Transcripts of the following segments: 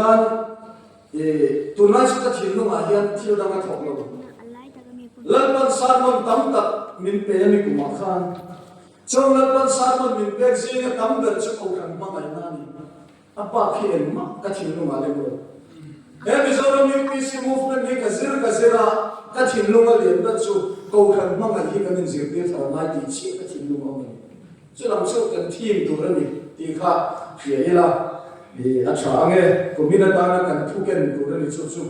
khan tunlai chu ka thinlungah hian thil dang a thawk lo. Lalpan sermon tam tak min pe a ni kumah khan. Chung Lalpan sermon min pek zinga tam ber chu Kohhran hmangaihna a ni. A bak hi engmah ka thinlungah lem lo. He Mizoram UPC movement hi ka zir ka zir a, ka thinlunga lian ber chu Kohhran hmangaih hi kan inzirtir thar ngai tih chiah ka thinlung a awm a ni. Chulam chu kan thim tur a ni tih kha hria ila i a tha ang e. Kumin atana kan thu ken tur a ni chu chu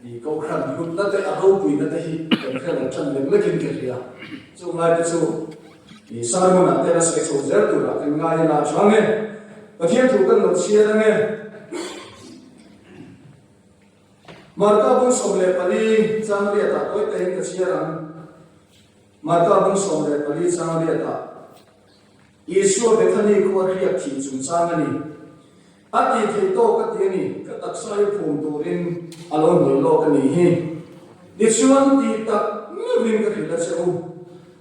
i Kohhran hlutna te a ropuina te hi kan hre lo tan lek lekin ka hria. Chung laite chu i sermon ah te la sawi chho zel turah kan ngai ila a tha ang e. Pathian thu kan lo chhiar ang e. Marka bung 14 chang riatah tawi tahin ka chhiar ang. Marka bung 14 chang riatah Isua Bethany khua hriak thih chungchang a ni. A tih theih tawk a ti a ni, ka taksa hi phum turin a lo hnawi lawk a nih hi. Tichuan tih tak meuhin ka hrilh a che u.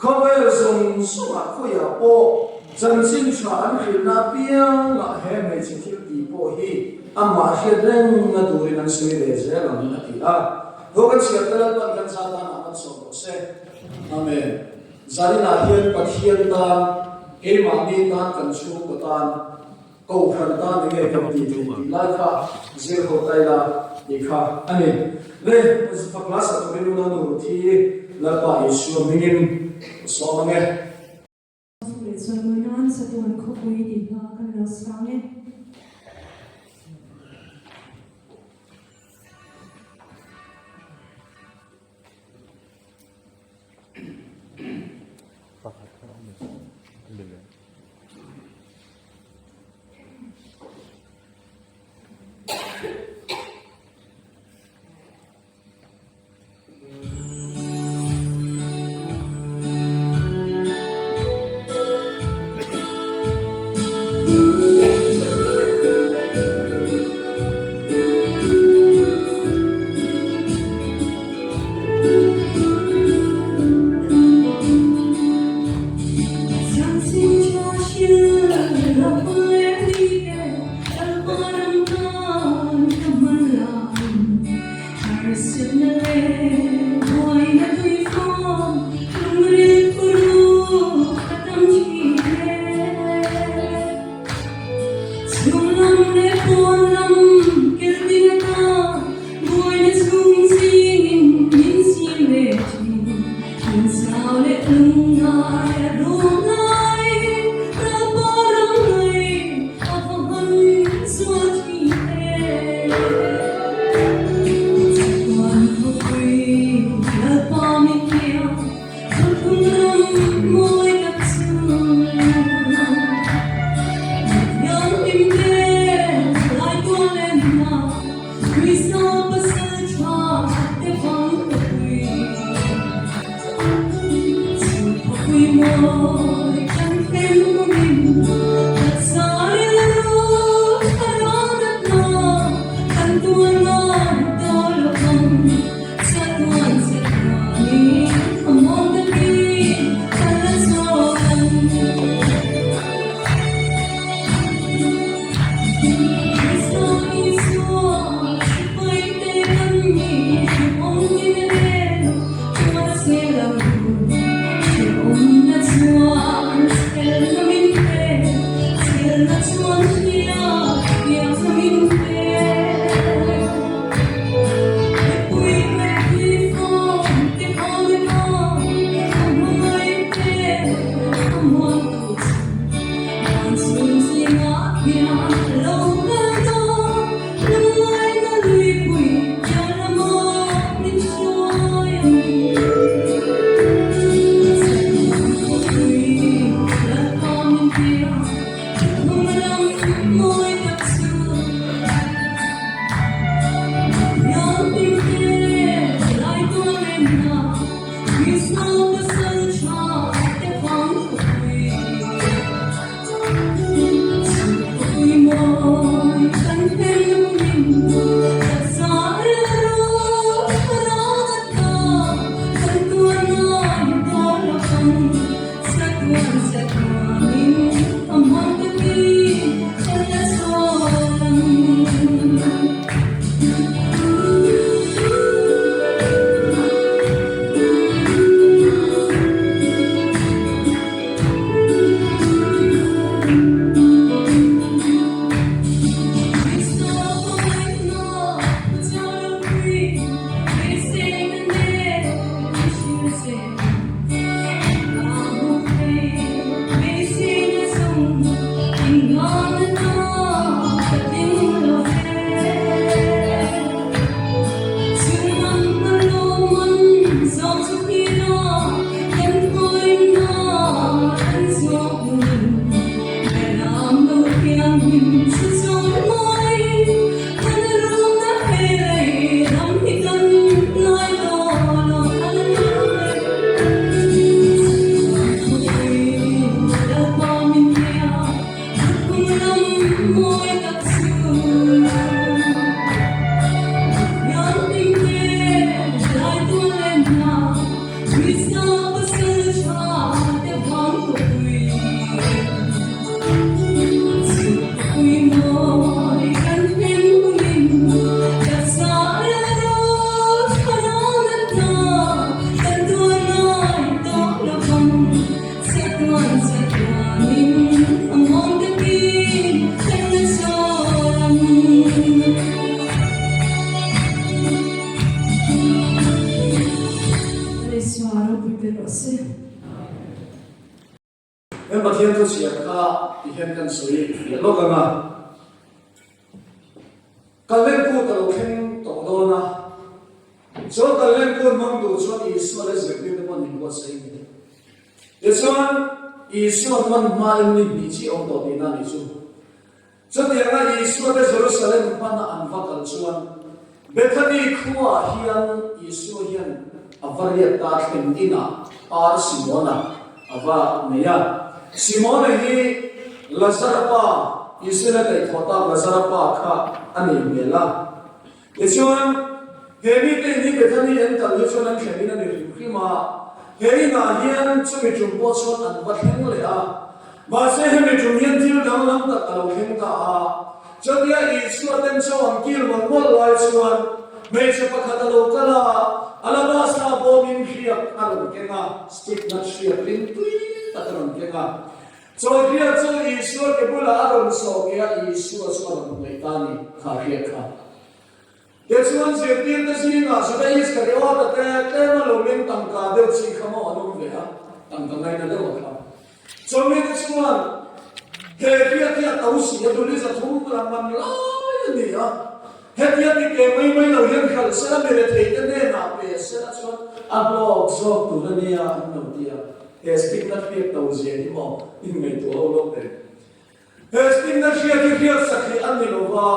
Khawvel zawng zawngah khawiah pawh chanchin tha an hrilhna apiangah he hmeichhe thil tih pawh hi amah hriat rengna turin an sawi ve zel ang a ti a. Tho kan chhiar te Lalpan kan za tanah kan sawm rawh se. Amen. Zaninah hian Pathian tan, keimahni tan, kan chhungkaw tan, Kohhran tan enge kan tih theih tih lai kha zir ho ta ila tih kha a ni. Le, Fakla Saturin Una Nu Ruthi Lalpa Isua hmingin ka sawm ang e. Chhuk leh chuan mawi nan Satuan khawpui tih hla kan lo sang e. Pathian thu chhiar kha ti hian kan sawi fiah lawk ang a. Kallen kut a lo thleng tawh dawn a, chuan kallen kut hmang tur chuan Isua leh zirtirte pawh an inbuatsaih a ni. Tichuan, Isua hman hmain ni hnih chi awm tawh tihna a nih chu. Chutianga Isua te Jerusalem hmana an va kal chuan Bethany khuaah hian Isua hian a va riat ta thlen inah Par Simona a va nei a. Simona hi Lazara pa, Isuain a kaihthawh tak Lazara pa kha a nei hmel a. Tichuan, he mite in hi Bethany an kal hi chuan an thlen in a ni hrim hrim a, he inah hian chumi tum pawh chuan an va thleng leh a. Mahse, hemi tum hian thil danglam tak a lo thleng ta a. Chutia Isua ten chaw an kil mawlh mawlh lai chuan hmeichhe pakhat a lo kal a, alabasta bawmin hriak a rawn keng a, stigmat hriak ringtui tak a rawn keng a. Chaw hriat chu Isua ke bulah a rawn sawh ke a, Isua chu a rawn hnaih ta a ni, kha hriat kha. Tichuan zirtirte zingah Juda Iskariota te tlema lo meng tangka deuh chi kha maw an awm ve a, tangka ngaina deuh a kha. Chawmite chuan he hriat hi a to si a, duli 300 lam man lai a ni a, hetia ti ke mai mai lo hian hralh sela mi retheite hnenah pe sela chuan a hlawk zawk tur a nia an lo ti a. He stigma hriat to zia hi maw in ngaihtuah ho lawk teh. He stigma hriat hi hriat sakhi a ni lo va,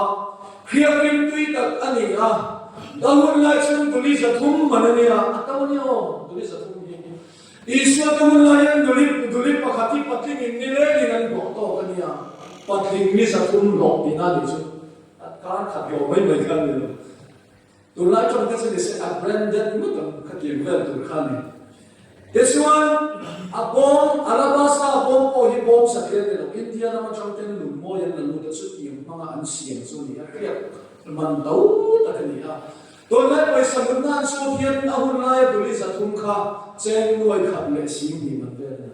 hriat rimtui tak a ni a. A hun lai chuan duli 300 man a nia, a to a nia aw, duli 300 hi. Isua te hun lai hian duli, duli pakhat hi patling in ni lengin an hlawh tawk a nia, patling ni 300 hlawh tihna a nih chu. A kar khat hlawh mai mai kha a ni lo. Tunlai tawng te chu ni se a branded ngawt ang kha tih vel tur kha a ni. Tichuan a bawm, alabasta bawm pawh hi bawm satliah ni lo, India ram atang ten lungmawi an la lut a chutiang hmanga an siam chu a ni a, hriat man to tak a ni a. Tunlai pawisa hmunna an chhut hian a hun laia duli 300 kha cheng nuai khat leh 20 man vel a ni.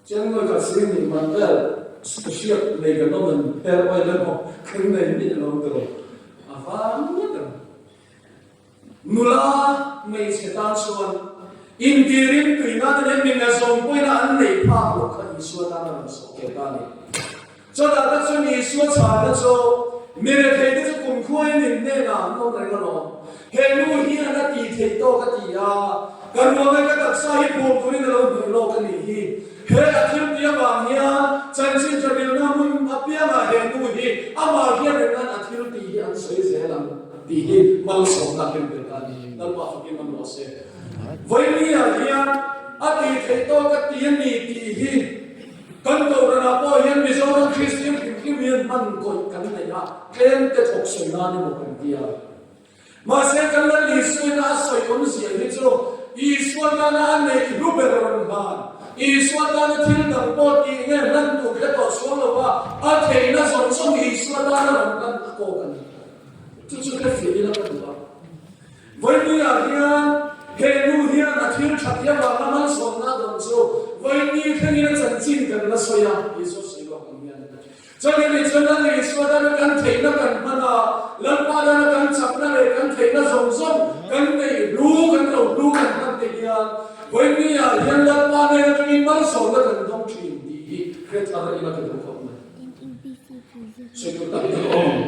Chengnuai kha sing nih man vel hriat nei kan awm an hair oil emaw kan nei miah lo ang tiraw a var ngawt ang. Nula hmeichhe tan chuan intirin tui nan ania mi nazawng pawhin a an neih phak loh kha Isua tan a rawn sawh ve ta a ni. Chutah tak chuan Isua chhanna chu mi retheite chu kumkhuain in hnenah an awm reng alawm. He nu hian a tih theih tawk a ti a, ka ruang ka taksa hi phum turin a lo hnuai lawk a nih hi. He a thil tih avang hian chanchin tha rilna hmun apiangah he nu hi amah hian reng nan a thil tih hi an sawi zel ang tih hi malsawmna a ken tel ta a ni. Lalpa fakin man rawh se. Vawinia hian a tih theih tawk a ti a ni tih hi Kan Kohhranah pawh hian Mizoram Kristian hrim hrim hian hman kawih kan nei a, tlem te thawk sawi nan emaw kan ti a. Mahse kan Lal Isuaina a sawi awmzia hi chu Isua tana a neih hlu ber rawn hlan, Isua tana thil dang pawh tih nge hlan tur hre tawh chuang lo va, a theihna zawng zawng Isua tana rawn hlan a kawk a ni. Chu chu hrefiah ila ka duh a. Vawinia hian he nu hian a thil tha tih avanga malsawmna dawn chu Vawini thlengin a chanchin kan la sawi a, Isua sawi lawk ang hian. Chuan ani chuan Lal Isua dana kan theihna kan hman a, Lalpa dana kan chakna leh kan theihna zawng zawng kan neih hlu, kan lo hlu kan hman te hian Vawinia hian Lalpa nen atangin malsawmna kan dawng thin tih hi hre thar ila ka duh khawp mai. Sawi tur tak tak a awm ang.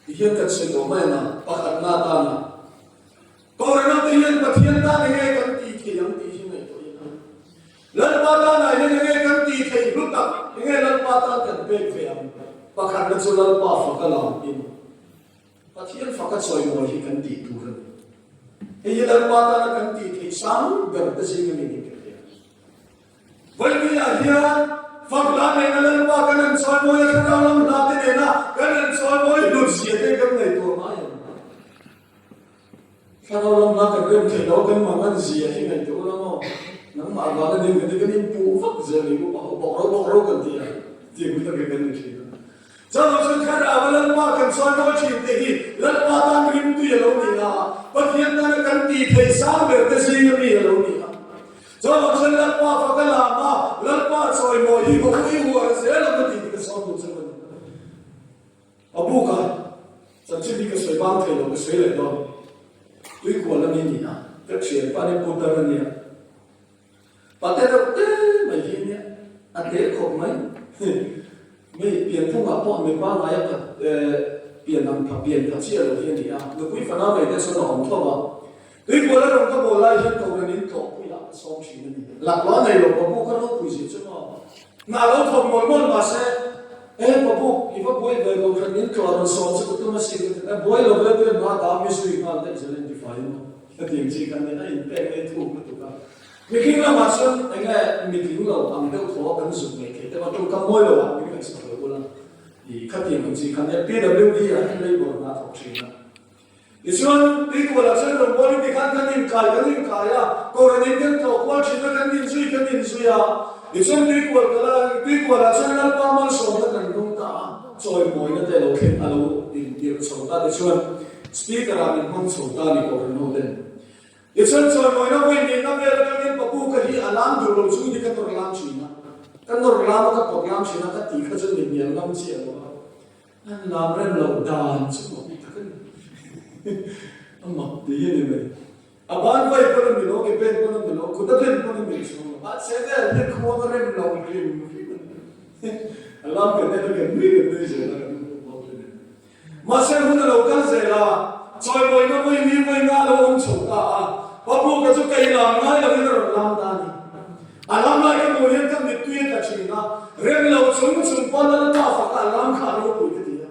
Ti hian kan sawi tawh mai ang a, pakhatna atana Kohhran te hian Pathian tan enge kan tih thei ang tih hi ngaihtuah ila. Lalpa tanah hian enge kan tih theih hlu tak, enge Lalpa tan kan pek ve ang? Pakhatna chu Lalpa faka lam in Pathian faka chawimawi hi kan tih tur a ni. Hei hi Lalpa tana kan tih theih sang ber te zing a ni nih ka hria. Vawinia hian Fakla nena Lalpa kan han chawimawi a, thlarau lam hla te nena kan han chawimawi hlut zia te kan ngaihtuah ngai ang. Thlarau lam hla kan rem theih loh kan mangan zia hi ngaihtuah ula maw? Nangmah vanga ding kan kan inpuh vak zel ni upa ho bawk ro bawk ro kan ti a, tiang hun tak hi kan ni thin a. Chuvang chuan thlarau a Lalpa kan chawimawi thin te hi Lalpa tan rimtui a lo ni a, Pathian tana kan tih theih sang ber te zinga mi a lo ni a. Chuvang chuan Lalpa fak a lam a, Lalpa chawimawi hi ka ui uar zel ang a tih hi ka sawi duh chauh a ni. A buk a, chanchin hi ka sawi bang thei lo, ka sawi leh dawn. Tuikual a mi ni a, ka thianpa nia Putar a nia. Pate deuh te mai hi nia, a hle khawp mai. Mi pianphungah pawh mi pangngaia pha pian ang pha pian pha chiah lo hi a ni a, nupui fanau nei te chuan a awm tho a. Tuikual a rawn ka bawl lai hian Kohhran in tlawhpuiah ka sawm thin a ni. Laklawh a nei lo, Pabu ka ropui zia chu maw? Hna lo thawk mawlh mawlh mahse, E Pabu, i va buai ve Kohhran in tlawh rawn sawm chu ka tum a si ka ti. E buai lo ve te hma dah mi zui nghal daih zel a intifai maw? Hetiang chi khan nia a inpek mai thuk lutuk a. Mihring lamah chuan eng nge mitling lo ang deuh thaw a kan zuk mai theih deuh a, tawngkam mawi lo ah min ngaihsak lo ula i khatiang ang chi khan nia PWD ah hian labour hna thawk thin a. Tichuan tuikualah chuan rawngbawlin tikhan kan inkai kan inkai a, Kohhranin kan tlawh kual thin a, kan inzui kan inzui a. Tichuan tuikual kala tuikualah chuan Lalpa malsawmna kan dawng ta a, chawimawina te a lo thleng a lo intirh chho ta. Tichuan Speaker ah min hmang chho ta a ni Kohhran ho ten. Tichuan chawimawina vawi nihna vel atangin Papu ka hi a lam duh lo chung hi ka nawr lam thin a, ka nawr lam a ka pawt lam thin a ka tih kha chuan min hnial ngam chiah lo a, an lam rem loh dan chu mak tak a ni. A mak ti hi a ni mai. A ban vai pawn a ni lo, ke pen pawn a ni lo, kut a pen pawn a ni chuang lo, mahse vel hi khuang a rem lo hrim hrim a ni. A lam kan en a kan nui kan nui zel a kan inpawh bawk a ni. Mahse hun a lo kal zel a, chawimawina vawi ni vawi nga a lo awm chho ta a, Papu ka chu ka i lam ngai lovin a rawn lam ta a ni. A lam lai ka hmuh hian ka mittui a tla thin a, rem lo chung chung pawn Lalpa faka a lam kha a ropui ka ti a.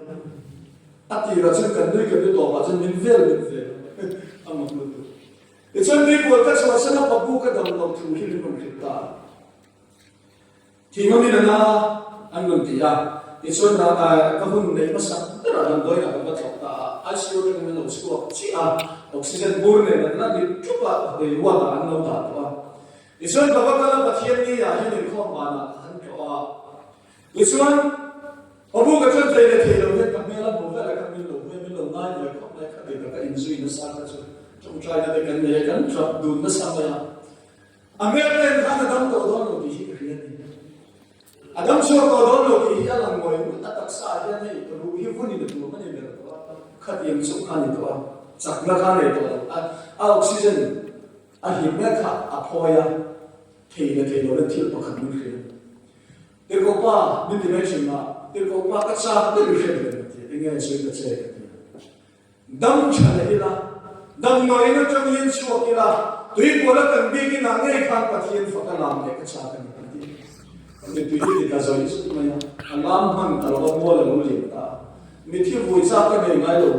A tirah chuan kan nui kan nui tawpah chuan min vel min vel a mak lutuk. Tichuan tuikual ka chhuahsan a, Papu ka dam loh thu hi min rawn hrilh ta a. Thingawmin a na an rawn ti a, tichuan ka hun neih hmasa berah damdawiinah kan va thlawh ta a, ICU atangin an lo chhuak chiah a, oxygen bur nen an la ni ṭup a, ruatah an lo dah tawh a. Tichuan ka va kal a, Pathian ni ah hian inkhawm banah ka han tlawh a, tichuan Pabu ka chuan thei leh thei lo hian ka hmel a hmu vel a, ka min lo hmel min lo ngai ve khawp mai, khati taka inzui nasa kha chu ṭawngṭaina te kan nei a, kan ṭap dun nasa mai a. A hmel nen khan a dam tawh dawn lo tih hi ka hria a ni. A dam chhuak tawh dawn lo tih hi a lang ngawih ngawih. A taksa ah hian hei ruh hi vunin a tuam a ni ber tawh a, khatiang chu kha a ni tawh a, chakna kha a nei tawh lo. A oxygen a hip mek kha a phawi a, thei leh thei lo in thil pakhat min hria. Tirhkoh pa min ti mai thin a, Tirhkoh pa ka chak ber i hriat ve ka ti a, enge sawi ta che ka ti a. Dam tha leh ila, damdawiin atangin chhuak ila, tuikuala kan bik inah ngei khan Pathian fak a lam leh ka chak a ni ka ti. Mipui hi ti ta zawih zawih mai a, a lam hman ta lo a, mual a lo lian ta a. Mithi vui chak ka nei ngai lo,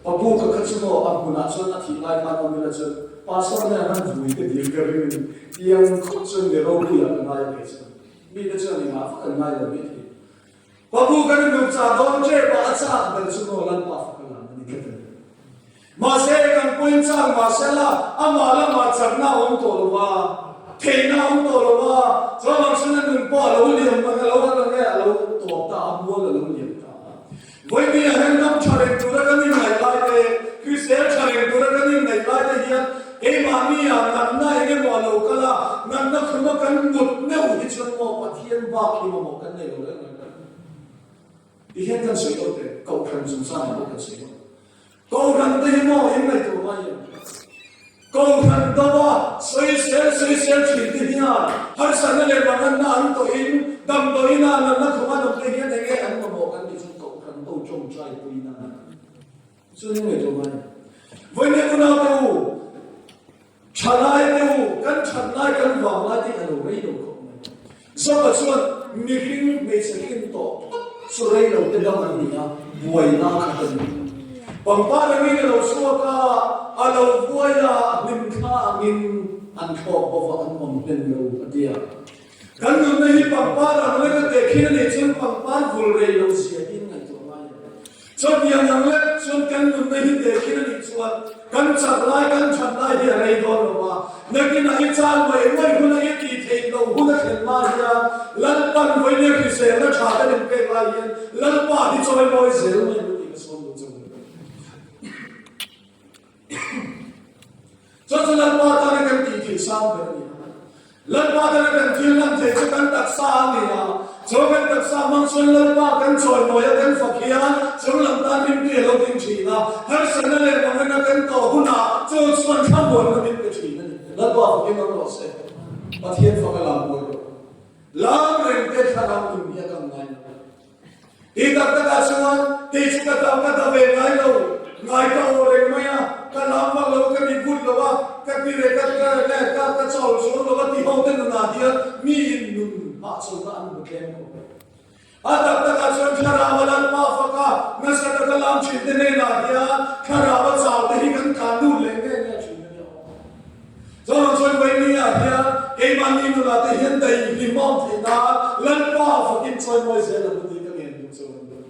Papu ka kha chu maw a hmunah chuan a thih lai khan awm ila chuan Pastor nen han vui ka dil ka ring a ni. Tiang khawp chuan mi ropuiah ka ngai a kei chuan. Mite chuan engah vak an ngai lo mai thei. Papu kan in duh chah dawn tep a, a chak ber chu maw Lalpa fak a lam a ni tlat a ni. Mahse kan pawhin chak mahse la, amah lamah chakna a awm tawh lo va, theihna a awm tawh lo va, chuvang chuan a nun pawh a lo liam ang, a lo hal ang e, a lo tawp ta a, mual a lo liam ta a. Vawinia hian dam tha reng tura kan ingaih lai te, hrisel tha reng tura kan ingaih lai te hian keimahni ah natna eng emaw a lo kal a, natna khuma kan mut meuh hi chuan maw Pathian bak hi mamawh kan nei lo reng reng a. Ti hian kan sawi lo teh, Kohhran chungchangah pawh kan sawi lo. Kohhran te hi maw in ngaihtuah ngai em? Kohhran dova sawisel sawisel thin te hian harsatna leh manganna an tawhin damdawiina natna khum an awm te hian enge an mamawh kan tih chu Kohhran ho tawngtai puina a ni. Chuan in ngaihtuah ngai em? Vawiin unau te u, Thalai te u, kan that lai kan vang lai te hi a lo rei lo khawp mai. Zopa chuan mihring hmeichhe hlim tawh phawt chu rei lo te dang an ni a, buaina khat a ni. Pangpar angin a lo chhuak a, a lo buai a, hlimthla angin an thlawk bawk a, an awm hlen lo a ti a. Kan nunna hi pangpar ang lek a tehkhin a nih chuan pangpar vul rei lo zia hi in ngaihtuah ngai em? Chutiang ang lek chuan kan nunna hi tehkhin a nih chuan kan chak lai kan that lai hi a rei dawn lo va, nakinah i chal mai mai huna i tih theih loh hun a thlen hma hian Lalpan vawinia hriselna tha kan inpek lai hian Lalpa hi chawimawi zel mai ang tih ka sawn duh chauh a ni. Chu chu Lalpa tana kan tih theih sang ber a ni a. Lalpa tana kan thil lan theih chu kan taksa a ni a. Chu kan taksa hmang chuan Lalpa kan chawimawi a, kan fak hian chung lam tan rimtui a lo ding thin a. Harsatna leh mangana kan tawh hunah chu chuan thlamuanna min pe thin a ni. Lalpa fakin awm rawh se. Pathian fak a lam buai rawh. Lam reng te thlarau nun hi a dang ngai lo. Ti tak takah chuan kei chu ka dam ka da ve ngai lo, ngai ka aw reng mai a, ka lam vak lo, ka mi but lo a, ka ti re ka ka ka ka ka chawl chuang lo a ti ho te nunah hian miin nun hahchawlhna an hmu tlem khawp. A tak takah chuan Thlarau a Lalpa fak a, nasa taka lam thin te hnenah hian Thlarau a chau te hi kan tlan lut leh nge nge thin a nia aw. Chuan chuan Vaini-ah hian keimahni nunah te hian daihlim a awm theih nan Lalpa fakin chawimawi zel ang u tih ka ngen duh chuan a ni.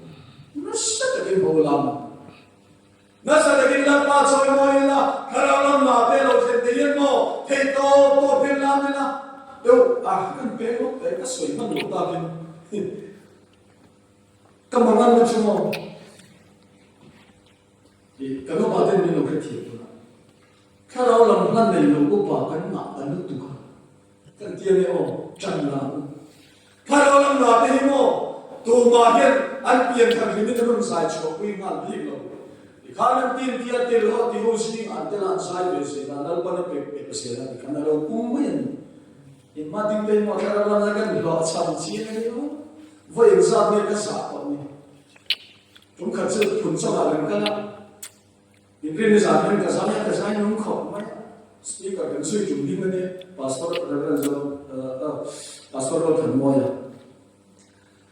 Nasa takin ho lam ang. Nasa takin Lalpa chawimawi ila, Thlarau lam lah te lo thlen thei hian maw theih tawp tawp hian lam ila deuh a kan peng lawk te ka sawi hman loh takin ka mangan na chu maw i kan upa ten min lo hrethiam tuna Thlarau lam hla nei lo upa kan ngah ta lutuk a. Kan ti ange aw, ṭan la ang u. Thlarau lam la te hi maw tumah hian an pian thar hlimin an rawn zai chhuahpui nghal bik lo. Tikhan an tin tia tel ho ti ho zing an tel a an zai ve zel a, Lalpan a pek pek zel a tikhan a lo pung mai a ni. Inhma ding te hi maw thlarau lam la kan hlawh cham chiang a ni aw. Vawi engzat nge ka zah tawh ni. Tum khat chu phun chawlh ah kan kal a. Inrinni zan hian ka zai a, ka zai nung khawp mai a. Speaker kan zui tum ding a nia, Pastor Reverend Zo Pastor Rothanmawia.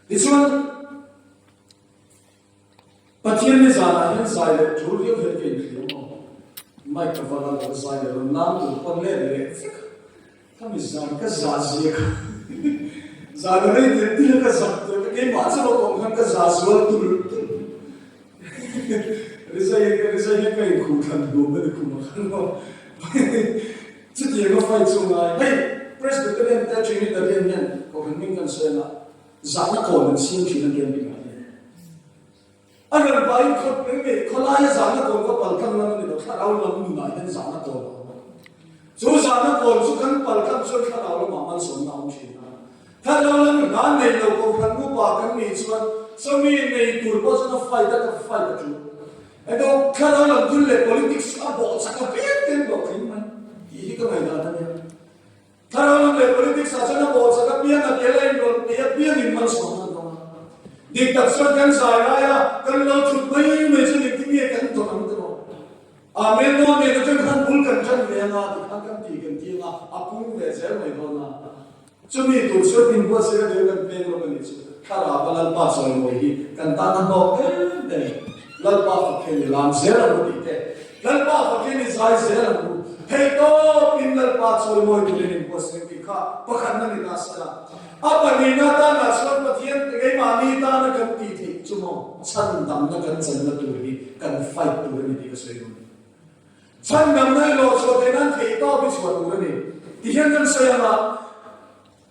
Tichuan, Pathian ni zanah hian zai leh tul viau hian ka inhria maw? Mic ka va la lo, zai leh rawn lam tur pawn let leh vek a. Ka mi zan ka za zia kha zan a rei tel tel a ka zak tel ka keimah chu lo awm khan ka za zual tul tul rizai rizai hian ka inkhuh thlan hlum a ni khum a khan maw chutiang a fight chu ngai hei Presbyterian te Trinitarian hian kohhran hming kan sawi anga zahna kawn an siam thin a camping ah hian. A rawn pahin khawt mai mai, khawlaia zahna kawn ka pal tlang lam a ni lo, thlarau lam nunah hian zahna kawn a awm a. Chu zahna kawn chu kan pal tlang chuan thlarau lamah malsawmna a awm thin a. Thlarau lam hna nei lo kohhran upa kan nih chuan chawmi nei tur pawh chuan a fight a, ka fight a tul. Edo thlarau lam thil leh politics chu a bawh chak a piang ten bawh tling mai tih hi ka ngaihdan a nia. Thlarau lam leh politics ah chuan a bawh chak apiang a tel a inrawlh peih apiangin malsawmna an dawng a. Dik tak chuan kan zai lai a, kan lo thut mai mai chuan engtin nge kan dawn ang tiraw? Amen nawn nen atang khan bul kan tan ve anga tikhan kan ti kan ti anga a pung ve zel mai dawn a. Chumi tur chuan min buatsaih a deu kan peng lawk a nih chu. Thlarau a Lalpa chawimawi hi kan tan a hlawk em em. Lalpa fak hian i lam zel ang u tih te, Lalpa fak hian i zai zel ang u, theihtawp in Lalpa chawimawi turin in buatsaih tih kha pakhatna ni ta se la. A pahnihna tanah chuan Pathian keimahni tana kan tih theih chu maw chhandamna kan channa tur hi kan fight tur a ni tih ka sawi dawn. Chhandamna i lawh chhuah theih nan theihtawp i chhuah tur a ni ti hian kan sawi ang a.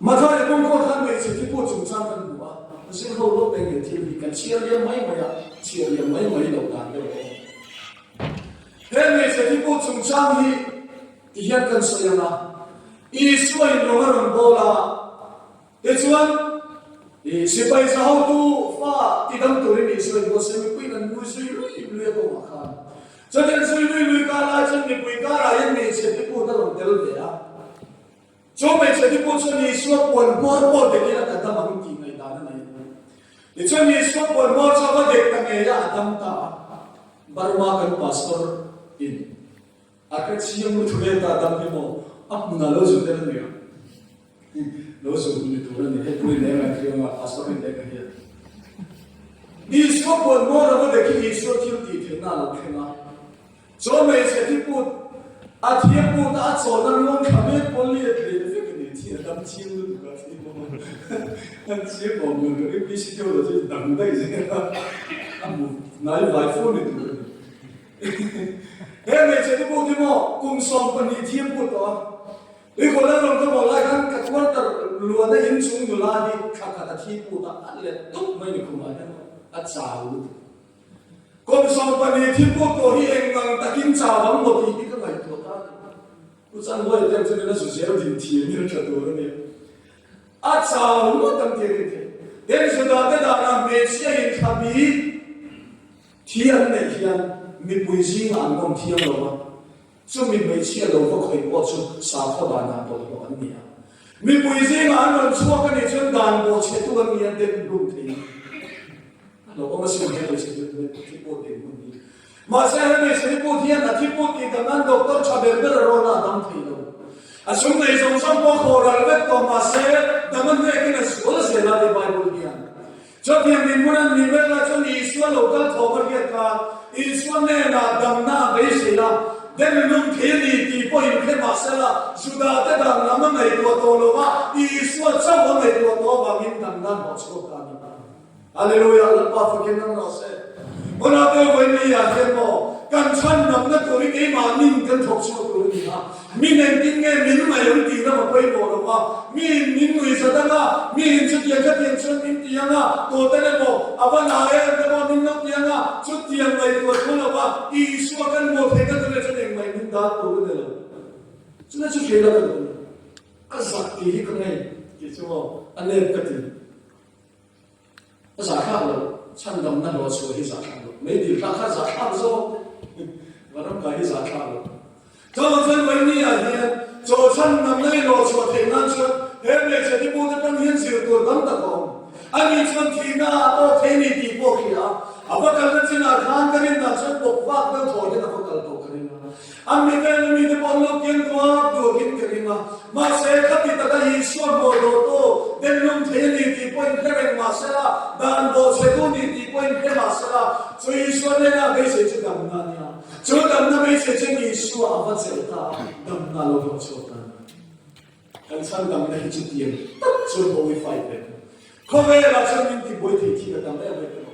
Mathaia kawngkhawr khan hmeichhe thi pawh chungchang kan hmu a, zir ho lawk eng nge thil hi kan chhiar liam mai mai a, chhiar liam mai mai loh dan deuh a awm. He hmeichhe thi pawh chungchang hi ti hian kan sawi ang a, Isua in rawng a rawn bawl a, tichuan sipai za hotu fa tidam turin Isua in buatsaih mipuiin an nui zui lui lui a kawngah khan. Chuan an zui lui lui kar lai chuan mipui karah hian hmeichhe thi put a rawn tel ve a. Chu hmeichhe te pawh chuan Isua puan hmawr pawh dek ila ka dam ang tih ngaihdan a nei a. Tichuan Isua puan hmawr chu a va dek ta ngei a, a dam ta a. Burma kan pastor in a hre chiang lutuk em ta dam hi maw a hmunah lo zun tel a ni a. Lo zun ni tur a ni. Hei pui leng a hriang a, pastor in leng a hian. Isua puan hmawr a va dek hi Isua thil tih theihna a lo thleng a. Chaw hmeichhe thi put, a thiam put a a chawlhna ruang thla mek pawl liat leh vek a ni tih a dam chiang lutuk a thi maw an chiang awm lo ka UPC deuh lo chu dang daih zel a a hmu hnai vai fo ni tur a ni. He hmeichhe thi put hi maw kum 12 thiam put tawh a, Tuikawlh an rawn ka bawh lai khan ka quarter luahna inchung nula hi thla khat a thi put a, a let dup mai ni khumah hian a chau lutuk. Kum 12 thil pawh tawh hi eng ang takin chau ang maw tih hi ka ngaihtuah ta a ni. Pu Chanhuai te ang chuan ina zu zel din thiam hi a tha tur a nia. A chau ngawt ang tih a rin theih. Tin, Juda te danah hmeichhia in thlabi thi an neih hian mipui zingah an awm thiang lo va, chumi hmeichhia lo va khawih pawh chu sakhaw danah bawlhhlawh an ni a. Mipui zingah an rawn chhuak a nih chuan dan bawhchhetu an ni a, dem hlum thei a ni. A lo awm asin he hmeichhe thi put dinhmun hi. Mahse he hmeichhe thi put hian a thi put tih dam nan doctor tha ber ber a rawn a, a dam thei lo. A chung nei zawng zawng pawh thaw ral vek tawh mahse dam a hnekin a sual zel a ti Bible hian. Chutiang dinhmun an nih mek lai chuan Isua lo kal thawm a hriat khan Isua hnenah damna a beisei a, dem lum thei a ni tih pawh inhre mahsela Judate dan lam a ngaihtuah tawh lo va, Isua chauh a ngaihtuah tawh avangin damna a hnawhchhuak ta a ni. Hallelujah, Lalpa fakin awm rawh se. Unau te vawi ah hian maw kan chhandamna tur hi keimahnin kan thawk chhuak tur a ni a, min engtin nge min ngaih ang tih ram a pawimawh lo va, miin min nui zat ang a, miin chutiang khatiang chuan min ti ang a, tute emaw a va na em te pawh min lo ti ang a, chutiang ngaihtuah thu lo va, Isua kan hmuh theihna tur leh chuan engmah in min dat tur a ni lo. Chulai chu hriat a ka duh a ni. A zak tih hi ka ngei tih chu maw a nep ka ti. A zahthlak lo, chhandamna hlawh chhuah hi zahthlak lo, meidil thlak kha zahthlak zawk, vanram kai hi zahthlak lo. Chuvang chuan Vaini ah hian chaw chhandamna i hlawh chhuah theih nan chuan he hmeichhe te pute tan hian zir tur tam tak a awm. Ani chuan thihna ah a tawk thei ni tih pawh hria a, a va kalna chinah khan ka rin dan chuan pawp vak deuh thaw hian a va kal tawh ka ring a. An mi vela mite pawh an lo kiang duak duakin ka ring a, mahse khati taka Isua hmuh dawhtu denlum thei a ni tih pawhin hre reng mah sela, dan bawhchhetu ni tih pawhin hre mah sela, chu Isua hnena beisei chu damna a nia. Chu damna beisei chuan Isua a va chelh ta a, damna a lo hlawh chhuak ta a ni. Kan chhandamna hi chutiang tak chuan hawi fai ve thung. Khawvelah chuan min tibuai thei thil a tam em em emaw?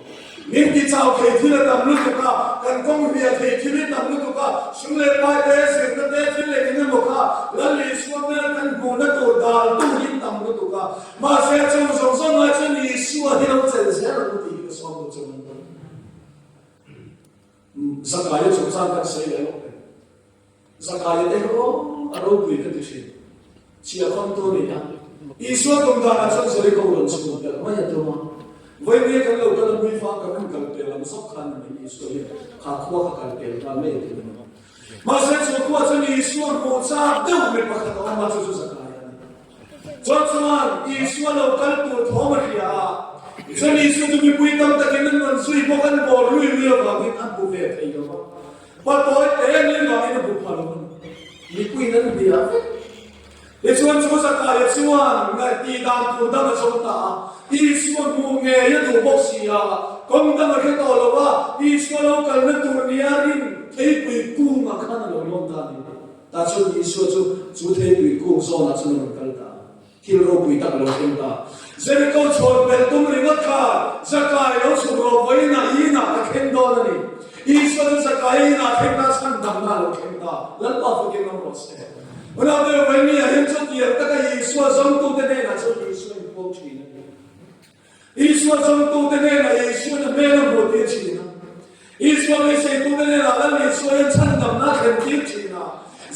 Min tichau thei thil a tam lutuk a, kan kawng hliah thei thil hi tam lutuk a, sum leh pai te, zirna te, thil leh eng emaw kha Lal Isua hmel kan hmuhna tur dal tu hi tam lutuk a. Mahse a chung zawng zawng lai chuan Isua hi lo chelh zel ang tih hi ka sawm duh chuan an ni. Zakaia chungchang kan sawi leh lawk reng. Zakaia te erawh a ropui ka ti thin. Chhia khawntu a ni a. Isua tum danah chuan Jeriko rawn chhun belh mai a tum a. Vawinia kan lo kal a hmuifang kan rawn kal pel ang zawk khan a ni Isua hian kha khua kha kal pel nghal mai a tum a ni. Mahse chu khua chuan Isua hmuh chak deuh mi pakhat a awm a, chu chu Zakaia a ni. Chuan chuan Isua lo kal tur thawm a hria a, chuan Isua chu mipui tam takin an rawn zui bawk, an bawr lui lui avangin a hmu ve thei lo va. Patawi te ni vangin a bu pha lo a ni. Mipuiin an hria vek. Tichuan chu Zakaia chuan ngaih dan tur dang a zawng ta a, Isua hmuh ngei a duh bawk si a, kawng dang a hre tawh lo a, Isua lo kalna tur nia rin theipui kungah khan a lo lawn ta a ni. Tah chuan Isua chu chu theipui kung zawnah chuan a rawn kal ta a. Thil ropui tak lo thleng ta. Jericho chhawn belh tum ringawt kha Zakai lo chhuk rawh vawiinah i inah ka thleng dawn a ni. Isua chu Zakai i inah thleng ta chhan damna a lo thleng ta. Lalpa fakin awm rawh se. Unau deuh vawiin ah hian chutiang taka Isua zawngtute hnenah chuan Isua inpuang thin a ni. Isua zawngtute hnenah Isua'n a hmel a hmuhtir thin a. Isua beiseitute hnenah Lal Isua hian chhandamna a thlentir thin a.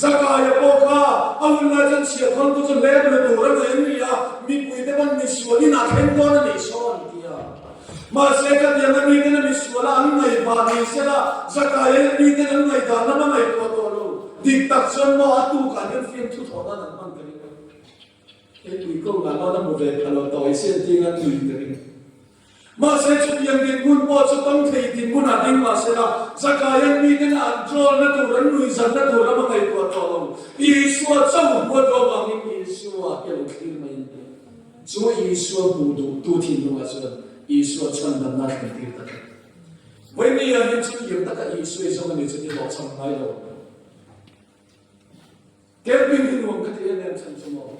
Zakaia pawh kha a hun lai chuan chhiahkhawntu chu hlep la tur a nei an ni a, mipuite pawn misual inah thleng dawn a nih sawn an ti a. Mahse khatianga miten a misuala an ngaihvah ni sela, Zakaia hian miten an ngaihdan lam a ngaihtuah tawh lo. Dik tak chuan maw a tukah hian fiamthu thawh nan an hman ka ring a. Hei pui ko ngah dawn a hmu ve pha lo tawi sian ting a nui ka ring. Mahse chutiang dinhmun pawh chu tawng thei dinhmunah ding mah sela, Zakaian miten a an tlawlna tur an nuihzatna tur lam a ngaihtuah tawh lo. Isua chauh hmuat lo vangin Isua hi a lo thlir mai a ni. Chu Isua hmuh duhtu thinlungah chuan Isua chhandamna a thlentir ta tlat. Vawinia hian chutiang taka Isua i zawng a ni chu i hlawhchham ngai lo. Camping hi nuam ka ti em em chhan chu maw?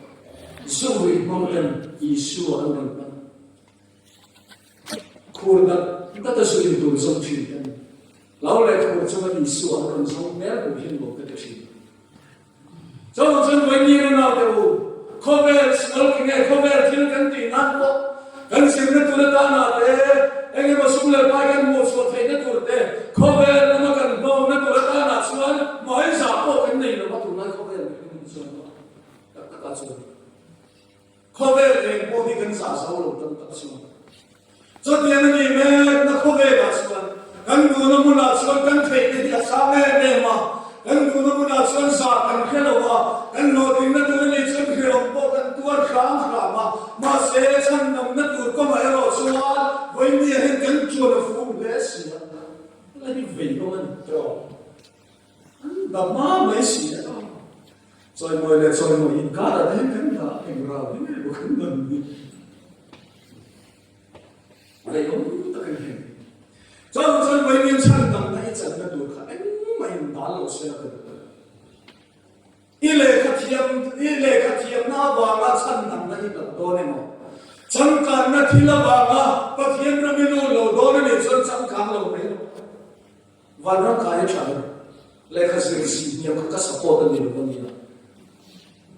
Zu ruih hmang ten Isua an rawn hman. Khur dat dat a zu in tur zawng thin ten hlau leh khur chunga Isua an rawn zawng hmel hmuh hi nuam ka ti thin. Chuvang chuan vawiin a naute u, khawvel sual ki nge khawvel thil kan tih nan pawh Kan zirna tur atana te, eng emaw sum leh pai kan hmuh chhuah theihna tur te, khawvel lama kan hlawmna tur atana chuan hmai zah pawh kan nei lo a, tunlai khawvel mihring hi chuan maw tak takah chuan khawvel eng pawh hi kan zah zo lo tam tak chuan chutiang a ni mek na khawvelah chuan kan duhna hmunah chuan kan theihna hi a sang em em a, kan duhna hmunah chuan zah kan hre lo a, kan hlawhtlinna tur a nih chuan hrehawm pawh kan tuar. kual hram hram a, mahse chhandamna tur kawngah erawh chuan vawinia hian kan chuan a fum hle si a, la hi vei hlawm a ni tawh. An dam hma mai si a, chawimawi leh chawimawi inkarah te hian kan dah eng rau hi nge maw kan dam ni. Veiawm tak a ni heng. Chuan chuan vawiin chhandamna i channa tur kha engmah in dal lo se la ka duh a. I lehkha thiam i lehkha thiamna avanga chhandamna i hlauh dawn emaw? Changkanna thil avanga Pathian ram i lut lo dawn a nih chuan changkang lo mai rawh. Vanram kai a tha ber. Lehkha zir si hniam kha ka support a ni lo a nia.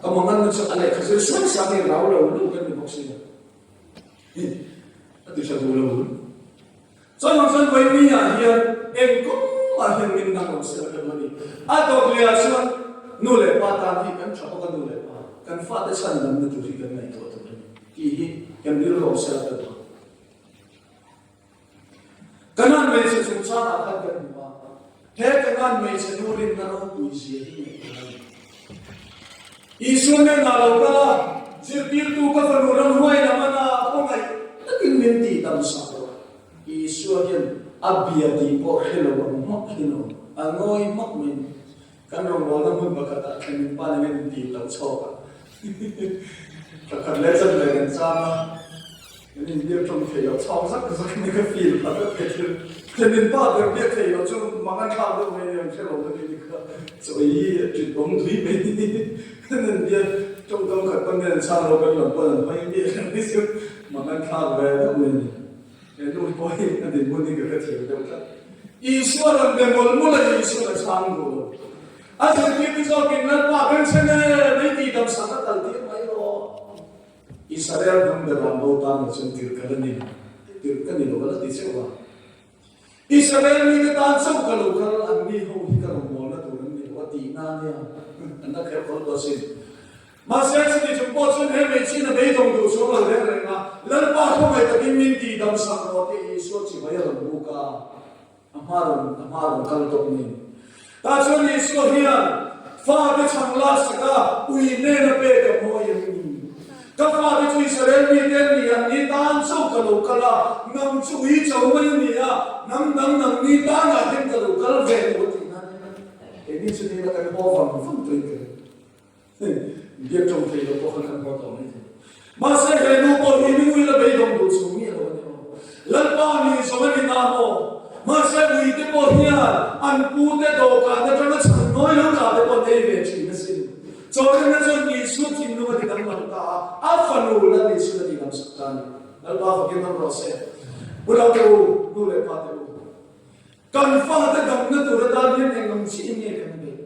Ka manganna chu a lehkha zir sang sang i rau lo lut a ni bawk sia. A ti tha duh lo. Chuan ang chuan vawiin ah hian eng kawng ah hian min dang lo se la ka duh a ni. A tawp leh ah chuan nu leh pa tan hi kan tha bawk a nu leh pa kan fate chhan damna tur hi kan ngaihtuah tur a ni tih hi kan rilru awm se la ka duh a. Kanan hmeichhe chungchang ah khan kan hmu a, he Kanan hmeichhe nu rinna ropui zia hi ngaihtuah a ni. Isua hnenah lo kal a, Zirtirtu ka fanu ramhuai lam a na a khawngaih takin min tih dam sak rawh. Isua hian a bia tih pawh hre lo ang hmak hi no, a ngawi hmak mai ni. Kan rawngbawlna hmun pakhatah thlen in pa nen in tih loh chhawk a, pakhat leh chan ve kan chang a, kan inbiak tawng thei loh chhawk zak zak in ka feel pha vek thei thil. Thlen in pa ber biak thei loh chu mang a thlak deuh mai nia, an hre lo na ni kha chaw i ṭit awm tui mai ni. Kan inbiak tawngkam khat pawn nen chang lo kan lam pawn an hmang miah lo ni chu mang an thlak ve deuh mai ni. He nu hi pawh hi a dinhmun hi ka hrethiam deuh tlat. Isua rawn be mawlh mawlh a, Isuan a chhang duh lo. A zirtirtu zawkin, Lalpa kan chhe ne, mei tih dam sak a kal tir mai rawh. Israel hnam ber ram bo tan lo chuan tirh ka la ni lo, tirh ka ni lo, a la ti cheuh a. Israel mite tan chauh ka lo kal, an ni ho hi ka rawn mawlna tur an ni lo a tihna a nia, an la kher khawl tawh asin. Mahse, chumi chung pawh chuan he hmeichhiin a beidawng duh chuang lo reng reng a, Lalpa khawngaih takin min tihdam sak rawh tih Isua chibai a rawn buk a, a hma rawn a hma rawn kal tawp nen. Tah chuan Isua hian fate chhang lak sak a, ui nen a pek a mawi em ni? Ka fate chu Israel mite an ni, an ni tan chauh ka lo kal a, nang chu ui cho mai a ni a, hnam dang nang ni tanah hian ka lo kal ve lo a tih nan keini chu ni la kan haw vang vang tawhin ka ring. Biak tawng thei lo pawh khan kan haw tawh mai thei. Mahse he nu pawh hi min ui la beidawng duh chung miah lo a ni maw? Lalpa ni zawng a ni ta maw? Mahse uite pawh hian an pute dawhkan atanga chhan nawi lo tla te pawh an ei ve thin asin. Chawlhna chuan Isua thinlung a ti danglam ta a, a fanu Lal Isuan a ti dangsak ta a ni. Lalpa fakin awm rawh se. Unaute u, nu leh pate u. Kan fate damna tur atan hian eng ang chiah in nge kan beih?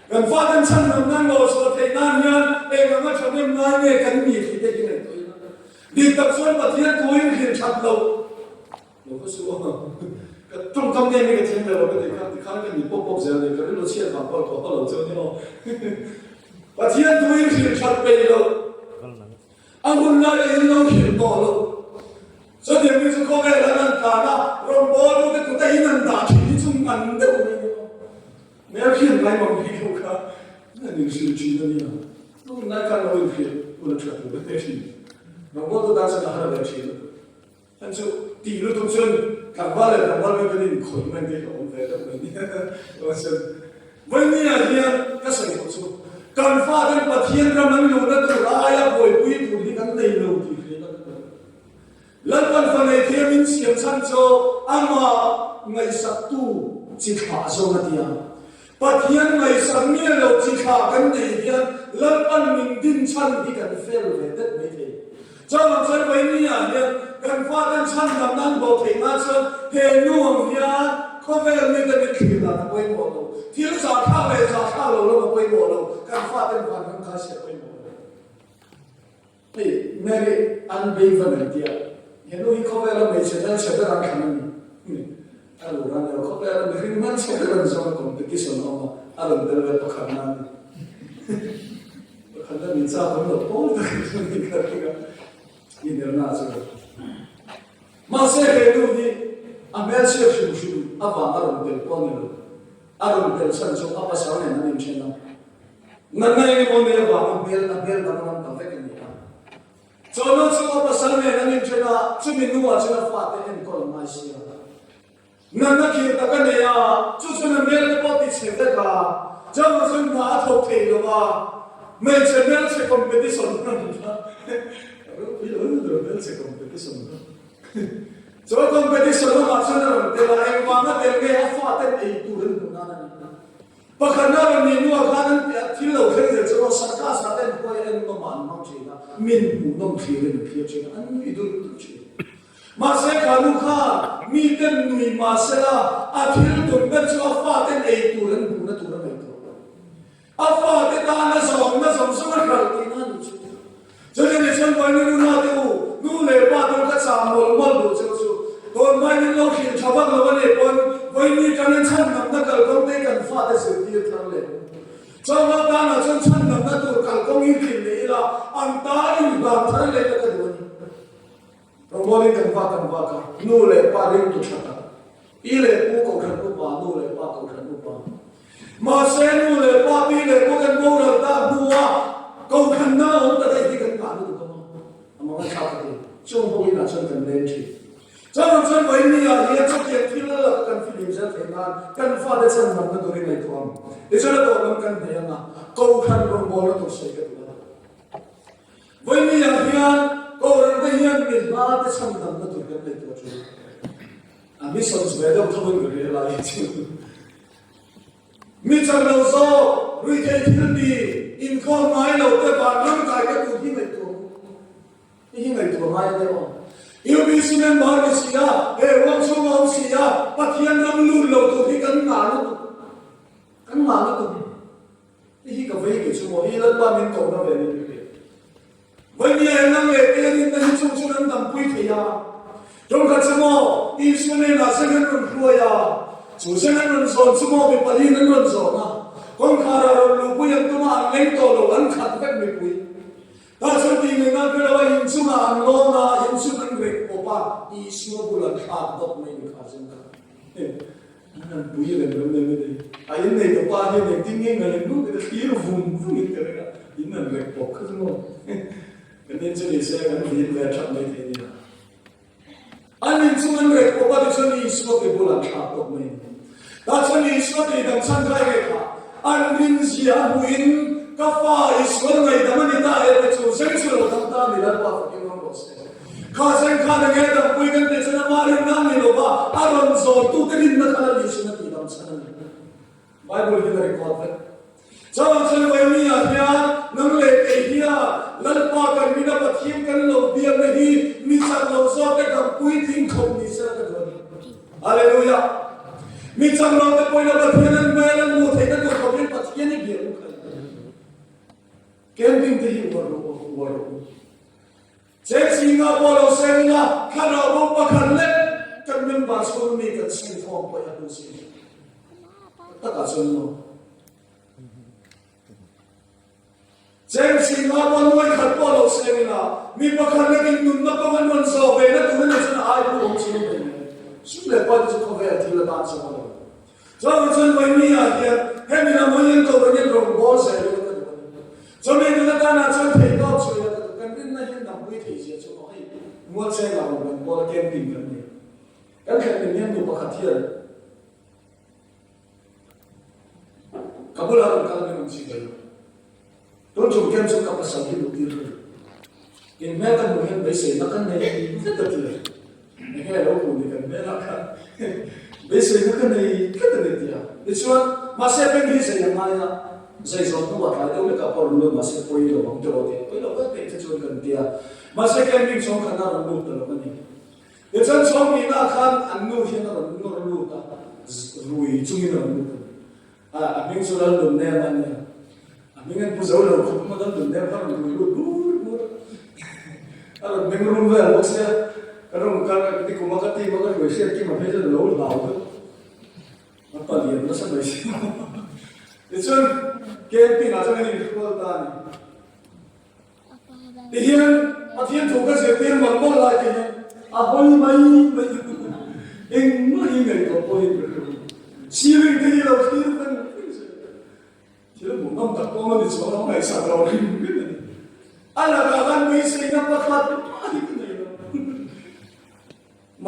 Kan faten chhan dam nan lo chhuah theih nan hian eng anga thahnem ngai nge kan mi tih te hi ngaihtuah ila. Dik tak chuan Pathian thuin hrilh that loh lo kha chu a ka tawngkam nge nge ka thiam ve lo ka ti kha tikhan ka ni pawp pawp zel a ni ka rilru chhiat vang pawh ka haw lo chu a ni aw. Pathian thuin hrilh that peih loh. A hun laia in lo hrilh tawh lo. Chutiang mi chu khawvel an an tlan a, rawngbawltute kuta in an dah thin hi chu ngan deuh mai ni maw? Hmelhriat ngai mang hi deuh kha an inhrilh thin a nia. Hun lai khan lo inhrilh hun a tha tur a ni thin. Rawngbawltu tan chuan a har ve thin a. An chu tih lutuk chuan tlangval leh tlangval mai kan inkhawih mai te hi a awm ve deuh mai nia. Chuan Vawinia hian ka sawi tawh chu kan faten Pathian ram an luhna tur aia buaipui tur hi kan nei lo tih hriat a duh. Lalpan fa nei thei a min siam chhan chu amah ngaihsaktu chi thlah zawng a ti a. Pathian ngaihsak miah lo chi thlah kan neih hian Lalpan min din chhan hi kan fel ve det mai thei. Chuan chuan Vawinia hian kan faten chhan dam nan bo theih nan chuan he nu ang hian khawvel mite min thlir dan a pawimawh lo, thil zahthlak leh zahthlak lo lam a pawimawh lo, kan faten van ram kha si a pawimawh lo. Hei Mary an bei van an tia, he nu hi khawvela hmeichhe hmelchhe ber an thlan a ni. A lu ran lo khawvela mihring hmelchhe ber an zawng a competition a awm a, a rawn tel ve pakhatna a ni. Pakhatna min chak awm lo pawl tak in chu ni ka ring a, inelna chu. Mahse he nu hi a hmelchhiat hrim hrim avang a rawn tel pawh a ni lo. A rawn tel chhan chu a pasal nen an inthen a. Natna eng emaw nei avanga hmel a hmel danglam ta vek a ni a. Chawhnu chu a pasal nen an inṭhen a, chumi nuah chuan a fate enkawl a ngai si a. Natna khir tak a nei a, chu chuan a hmel te pawh ti chhe vek a, chawhnu chuan hna a thawk thei lo a, hmeichhe hmelchhe competition a ni ta. Ka ropui lo hle ber hmelchhe competition kha. Chu competition lamah chuan a rawn tel a, engvanga tel nge a faten ei tur an hmuh nan a ni. Pakhatna rawn nih hnuah khan an piah thil lo thleng zel chu aw circus ah te an huai a en nawmah an hmang thin a, min hmuh nawm thlirin an thlir thin a, an nui dul dul thin. Mahse kha nu kha miten nui mahsela a thil tum ber chu a faten ei tur an hmuhna tur a ngaihtuah. A fate tana zawmna zawng zawng a hralh tihna a nih chu. Chutiang ni chuan Vaini nu nate u, nu leh pa te u ka chah mawlh mawlh duh cheu chu. Tun hmain in lo hrilh tha vak lo a nih pawn Vaini tangin chhandamna kalkawng te kan fate zirtir thar leh ang. Chawhma tanah chuan chhandamna tur kalkawng hi hrilh leh ila an tan inhlan thar leh ila ka duh a ni. Rawngbawl in kan vak kan vak a, nu leh pa ringtu tha tak, pi leh pu kohhran upa, nu leh pa kohhran upa. Mahse nu leh pa, pi leh pu kan boral tak hnua kohhran na awm ta daih hi kan ngah lutuk a maw? A mang a thlak ka ti. Chung ho inah chuan kan leng thin. Chuan chuan vawiin ah hian chutiang thil a laka kan fihlim zel theih nan kan fate chan damna turin ngaihtuah ang. Tichuan a tawp lam kan hne ang a, kohhran rawngbawlna tur sawi ka duh a. Vawinia hian Kohhran te hian mi hla te chhan damna tur kan ngaihtuah thin. A missions ve deuh tho in ka hria lai hi chu. Mi chak lo zawk, ruihtheih thil ti, inkhawm ngai lo te vanram kai ka tur hi ngaihtuah ang. Hi hi ngaihtuah ngai a nia aw. UPC member ni si a, he ruang chhung a awm si a, Pathian ram lut lo tur hi kan ngah lutuk. Kan ngah lutuk. Hei hi ka vei kei chu maw, hi Lalpa min kohna ve ni ri. Vawinia he nang leh te rinna hi chung chuan an dampui thei a. Tawngkhat chu maw, Isua hnenah zeng an rawn hruai a, chu zeng an rawn zawn chu maw mi paliin an rawn zawn a, kawngkhar ah rawn luhpui an tum a, an leng tawh lo, an khat vek mipui. Tah chuan tih ngaihna an hre lo a, in chungah an lawn a, in chung an rek pawp a, Isua bul an thlak dawp mai ni kha zeng kha. An han pui reng reng mai mai nei. A in nei tawh pa hian engtin nge ngaih an lut in a thlir vung vung in ka ring a, in han rek pawp kha chu maw. Kan in chu ni se kan vin ve that mai thei nia. An in chung an rek pawp a tichuan Isua ke bulah thlak tawp mai a ni. Tah chuan Isua tih dam chhan kha enge kha an rin zia a hmuh in ka fa Isuan ngaihdam a ni ta e te chu zeng chu lo dam ta a ni Lalpa fakin awm rawh se. Kha zeng khan enge dampui kan tih chuan ama rinna a ni lo va, a rawn zawntute rinna kha la Isuan a tih dam chhan a ni. Bible hian a record vek. Chuvang chuan Vaimia hian nang leh kei hian Lalpa kan rin a Pathian kan lo biakna hi mi chak lo zawk te dampui tling khawp ni sela ka duh a ni. Hallelujah! Mi chak lo te pawhin a Pathian an hmel an hmuh theihna tur khawpin Pathian i biak u kha. Camping te hi uar rawh u, uar rawh u. Chengzinga pawh lo seng ila, thlarau bo pakhat lek kan member chhung mi kan seng khawm pawh hi a hnu si. Tak takah chuan maw? Chengzinga pawh nuai khat pawh lo seng ila, mi pakhat lek in nunna kawng an rawn zawh ve na tur a nih chuan a ai pu awm chiang thei mai. Sum leh pai te chu khawvel thil atan chuan a lo. Chuan chuan Vaimia hian hemi lam hawiin Kohhran in rawn bawl zel ila ka duh a ni. Chumi nun atana chuan theih tawp chu ila ka duh. Kan rinna hian dampui theih zia chu maw hei Mualcheng ah rawn kan bawl a camping kan nei a. Kan thlen ning hian nu pakhat hian ka bulah rawn kal min rawn chik ve lo. Tun chung camp chu ka pasal hi luh tir ka duh. In hmel ka hmuh hian beiseina ka nei tlat a ti a. Enge a lo hmuh ni kan hmelah khan beiseina ka nei tlat a ni ti a. Tichuan, mahse beng hi zei a ngai a, zei zawn hnuah tlai deuh lekah pawh rawn lut mahse pawi lo ang tiraw tih pawi lo vek peih te chuan kan ti a. Mahse camping chhawng khan a rawn lut ta lo a ni. Tichuan chhawng nihnaah khan an nu hian a rawn nawr lut a, rui chungin a rawn lut a ni. A a hming chu Laldunnem a nia. A hming an pu zo lo khawp a, Laldunnem kha a rawn rui lut bur bur a. A rawn hming rum vel bawk sia, ka rawn kal a, nikum a ka team a ka hruai hriat kim a phei chuan a lo hlau deuh. A palian nasa mai si. Tichuan camping ah chuan kan inhrual ta a ni. Tihian Pathian thu ka zirtir mawlh mawlh lai te hian a hawi mai mai engmah hi ngaihtuah pawh hi ka hre lo. Ceiling te hi lo thlir veng veng zel. Thil hmuh nawm tak pawh a ni chuang lo, ngaihsak lo hrim hrim a ni. A lakah khan beiseina pakhat.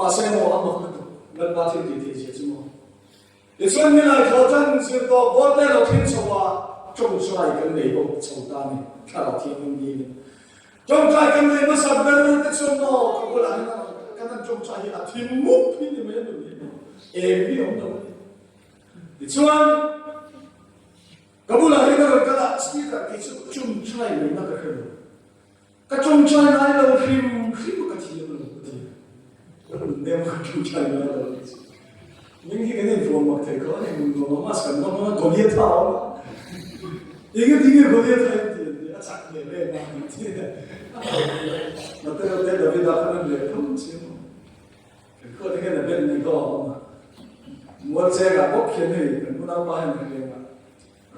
Mahse maw a mak lutuk Lalpa thil tih theih zia chu maw. Tichuan Nilai thawhtan zir tawh bawr te lo thleng chho a, tawngtai kan nei bawk chho ta ni, Thlarau Thianghlim dilin. Tawngtai kan nei hmasa ber te chuan maw ka bulah hian a rawn kal a, kan han tawngtai hi a thim mup hi ni mai a ni mai maw, eng hi awm lo a ni. Tichuan ka bulah hian a rawn kal a, speaker kei chu tawngtai ngaihna ka hre lo. Ka ṭawngṭai ngai lo hrim hrim a ka thiam lo ka ti. Ka nun deuh a ka ṭawngṭai ngai lo tih chu. Ming hi kan invuah mak thei kho a ni, nun nuam a mask kan hmang a, Goliatha a awm a. Eng a ti nge Goliatha in ti an ti, a chak hle hle a an ti. Mateo te Davida khan an leh phum chiang a. Kan khuat hian a ben ni kho a awm a. Mual chengah bawk khian hei kan unaupa hian a hleng a.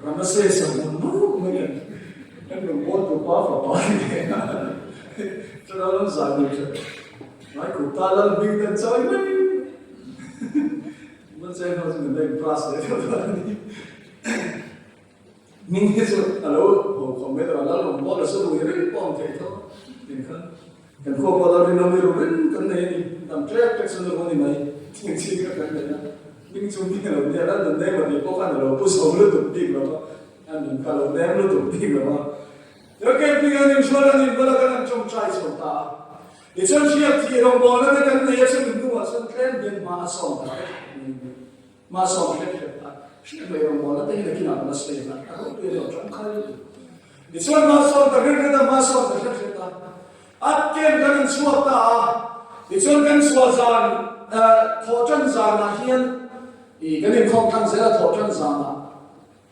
Ramase sahmun mauh mai kan kan rawn bawl tu pa fapa ni ve a thlarau lam zai mai tha ngai khup ta lal hming ten chawi mai mun cheng ho chu min la in class leh deuh dawn a ni hming hi chu a lo ho khawm mai lo a lal rawn bawl a chu rui reng pawh ang thei tho tin khan Kan khua pawh lal rinawm i ru reng kan nei a ni. Dam tlek tlek chu nu a ni mai. Thing chhing kha kan nei a. Hming chu mi a lo nia, lal nun nem a tih pawh khan a lo pu zo lutuk bik lo va, a nun kha a lo nem lutuk bik lo va. Tichuan camping an inhrual a nih hmala kan han tawngtai chho ta a. Tichuan hriat thih rawngbawlna te kan nei a, chumi hnuah chuan tlem hian hma a sawm ta hrep mai a ni. Hma sawm hrep hrep a, hriat mai rawngbawlna te hi nakinah kan la sawi ang a, a ropui a ni lo, tangkai lutuk. Tichuan hma sawm ta hret hret a, hma sawm ta hret hret a, a kem kan in chhuak ta a, tichuan kan chhuah zan thawhtan zanah hian ih kan inkhawm tlang zel a, thawhtan zanah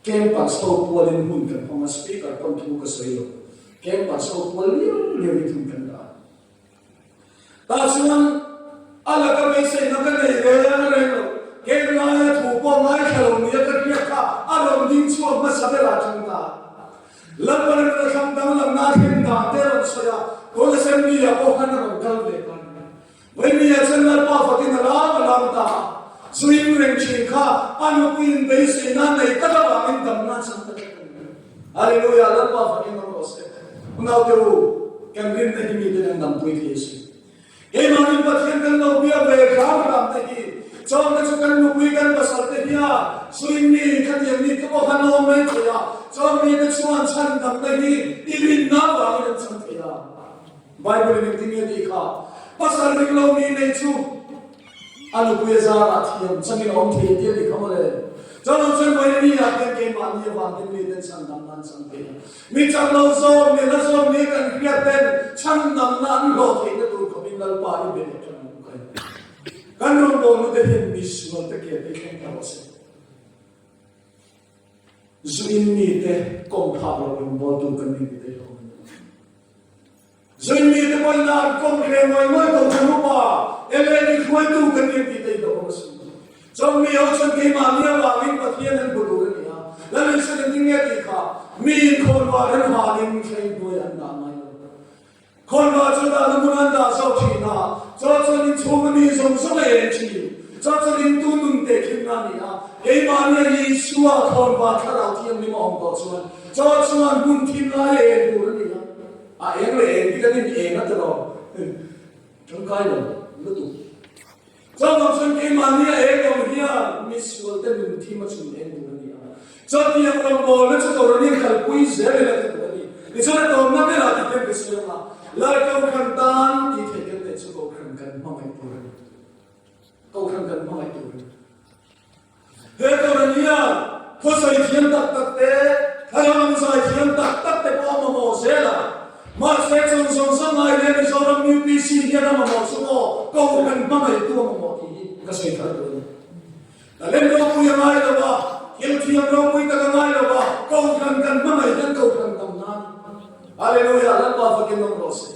campus ho pualin hmun kan hmang a, speaker pawn thu ka sawi lo, campus ho pual liau liauin hmun kan dah a. Tah chuan a laka beiseina ka nei reng reng lo. Keng laia thu pawh ngaithla lo nia ka hriat kha a rawn ding chhuak hmasa berah tang ta. Lalpan a thlang danglamna a thleng dan te a rawn sawi a, tun assembly-ah pawh khan a rawn kal ve ta a ni. Vawinia chuan Lalpa fakin a lam a lam ta a, zuim reng thin kha a nupuiin beiseina a nei tak avangin damna a chang ta tlat a ni. Hallelujah! Lalpa fakin awm rawh se. Unaute u, kan rinna hi mite kan dampui thei a si. Keimahni Pathian kan lo biak ve hram hram te hi, chawngte chu kan nupui kan pasal te hian suin mi khatiang mi te pawh khan awm mai thei a, chawng mite chuan chhandamna hi i rinna vangin an chhan thei a. Bible in engtin nge tih kha? Pasal ring lo mi nei chu a nupui a zarah thiam changin a awm thei tia tih kha mawle. Chawlh chuan vawi mi ah hian keimahni avangin miten chhandamna an chang thei a. Mi chak lo zawk, mi hla zawk ni kan hriat ten chhandamna an hlawh theihna tur khawpin Lalpa i be leh ṭan ang u kai. Kan rawngbawlnute hian misual te ke te thleng ta rawh se. Zu in mite kawm phak loh rawngbawltu kan ni ti daih lo ang. Zuimi te pawhin an kawm hle ngawih ngawih ko chu upa LAD hruaitu kan ni tih te i awm a si. Chawngmi ho chuan keimahni avangin Pathian an hmu tur a ni a, Lal Isuan engtin nge tih kha miin khawnvar an halin thleng hnuaiah an dah ngai lo. Khawnvar chu dahna hmun an dah zawk thin a, chaw chuan inchhung a mi zawng zawng a eng thin. Chaw chuan intu nun tehkhinna a ni a, keimahni a Isua khawnvar thlarau thianghlim a awm tawh chuan chaw chuan hmun thim lai a eng tur a ni a. A eng leh eng bik an in eng a ti lo. Tangkai lo lutuk. Chuvang chuan keimahni a eng lo hian mi sualte nun thim a chhun eng tur a ni a. Chutiang rawngbawlna chu Koranin kalpui zel ila ti tur a ni. Tichuan a tawpna berah ti hian ka sawi ang a, Lal Kohhran tan tih theih kan neih chu Kohhran kan hmangaih tur a ni. Kohhran kan hmangaih tur a ni. He Koran hian khuasawi thiam tak tak te, thlarau zai thiam tak tak te pawh a mamawh zel a. Mahse chung zawng zawng ai leh Mizoram UPC hian a mamawh chu maw Kohhran hmangaihtu a mamawh tih hi ka sawi thar duh a ni. Talent ropui a ngai lo a, thil thiam ropui tak a ngai lo a, Kohhran kan hmangaih hian Kohhran tam nan. Hallelujah! Lalpa fakin awm rawh se.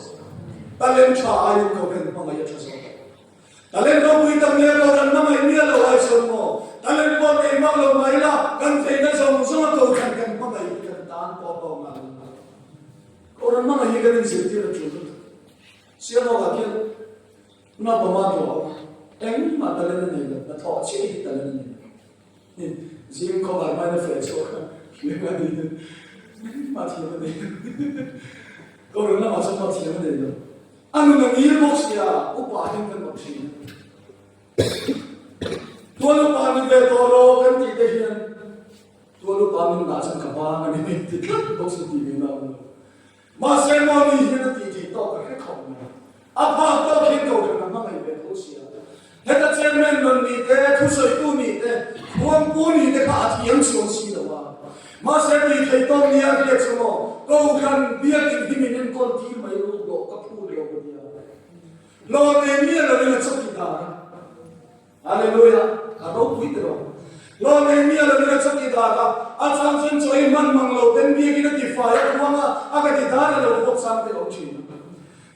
Talent tha aiin Kohhran hmangaih a tha zawk. Talent ropui tak nia Kohhran hmangaih miah lo ai chuan maw? Talent pawh nei vak lo mai la, kan theihna zawng zawnga Kohhran kan hmangaih hi kan tan pawh a hlawk ngai lo. Kohhran hmangaih hi kan inzirtir a tul lutuk. Siamawkah khian naupang a duh a awm a, engmah talent a nei lo, hnathawh chiah hi talent a nei lo. Zing khawvar hmain a feh chhuak a, hlim a ni. Engmah thiam a nei lo. Kohhran lamah chuan mah thiam a nei lo. A nun a ngil bawk sia, upa hian kan awm thin. Tual upa ni ve tawh rawh kan tih te hian tual upa min dah chuan ka bang a ni ti tlat bawk chu tih ve na a awm lo. Mahse maw mi hian a tih theih tawk ka hre khawp mai. A phak tawk hian kohhran a hmangaih ve tho sia. Heta chairman rawn nih te, thusawitu nih te, khuangpu nih te kha a thiam chuang si lo a. Mahse tih theih tawk nia hriat chu maw kohhran biakin hi min enkawl tir mai ruk rawh ka phut lo ka tia. Hlawh nei miah lovin a chawk i dar a. Hallelujah! A ropui tawh. Hlawh nei miah lovin a chawk i dar a. A chang chuan chaw i hman mang lo ten biakin a ti fai a khuang a, a ka ti dar a lo khawp chang te awm thin a.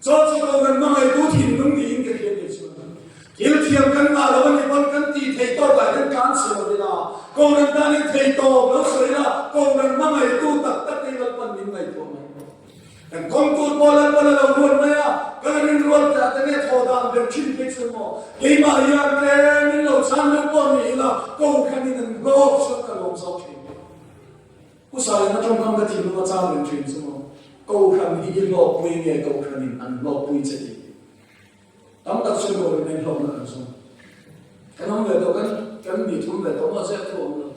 Chaw chu ko kan hmangaihtu thinlung niin ka hria kei chuan. Thil thiam kan ngah lo a ni pawn kan tih theih tawk ah hian tlan chhe lo ila, Kohhran tan in thei tawp lo sawi ila, Kohhran hmangaihtu tak tak te hi Lalpan min ngaihtuah mai. Kan kawng tur pawh Lalpan a lo ruat mai a, kan rinrual piah te nge thaw dan ber thin phei chu maw? Keimah hian tlem in lo chhan deuh pawh ni ila, Kohhranin an hlawk chuan ka lawm zawk thin. Pu Sailana tawngkam ka thinlung a chang reng thin chu maw? Kohhran hi i hlawkpui nge Kohhranin an hlawkpui che tih? Tam tak chuan Kohhran hian hlawkna kan zawng. Kan awm ve tawh, kan kan mi thum ve tawh maw zep thu a awm lo.